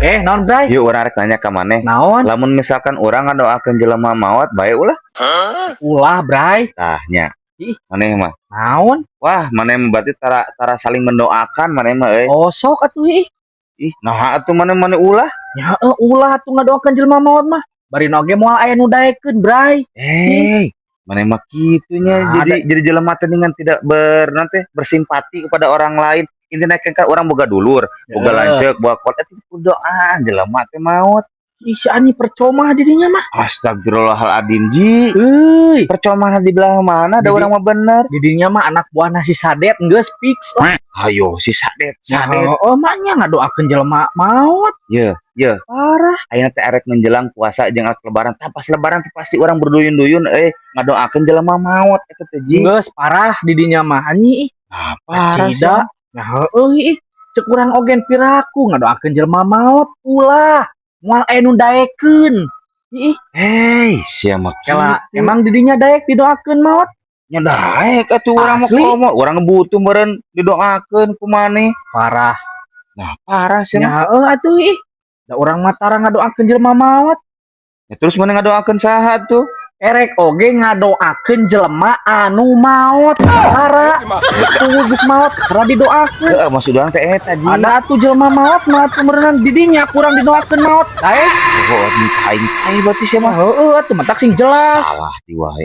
Eh, naon, Bray? Yuk, urang rek nanya ka maneh. Naon? Lamun misalkan urang ngadoakeun jelema maot, bae ulah? Ulah, Bray. Tah nya. Ih. Maneh mah. Naon? Wah, maneh mah berarti tara tara saling mendoakan maneh mah euy. Oh, sok atuh ih. Ih, nah atuh maneh maneh ulah. Ya ulah atuh ngadoakeun jelema maot mah. Bari oge moal aya nu daekeun, Bray. Eh, maneh mah kitu nya. Nah, Jadi jelema teh dengan tidak ber nanti bersimpati kepada orang lain. Intinya kan orang boga dulur, boga lanceuk, boga kolot eta kudu doaan jelema teh maot. Ih, si ani percuma didinya mah. Astagfirullahaladzim, Ji. Euy, Percuma di belah mana ada orang mah bener. Didinya mah anak buah nasi sadet geus fix lah. Ayo si sadet, sadet. Oh, maknya ngadoakeun jelema maot. Ye, ye. Parah. Ayeuna teh arek menjelang puasa jeung arek lebaran. Tah, pas lebaran tuh pasti orang berduyun-duyun ngadoakeun jelema maot eta teh, Ji. Geus parah didinya mah anyi ih. Nah, parah sih. Cida. Nah, heueuh ih. Cek urang ogen piraku ngadoakeun jelema maot ulah. Moal aya nu daekeun. Ih, Hei, sia mah kela kitu. Emang didinya daek didoakeun maot? Nya daek atuh urang mah. Asli? Komo urang butuh meureun didoakeun ku maneh. Parah. Nah, parah sih mah. Nya heueuh atuh ih. Da urang mah tara ngadoakeun jelema maot. Ya, terus maneh ngadoakeun saha tuh? Erek oge ngadoakeun jelema anu maot. Tara. Tunggu geus maot karena didoakeun. Heeh, maksud urang teh eta, Ji. Ada atuh jelema maot mah atuh meureunan didinya kurang didoakeun maot. Daek. Oh, aing aing berarti sia mah. Heeh atuh, matak sing jelas. Salah di wae.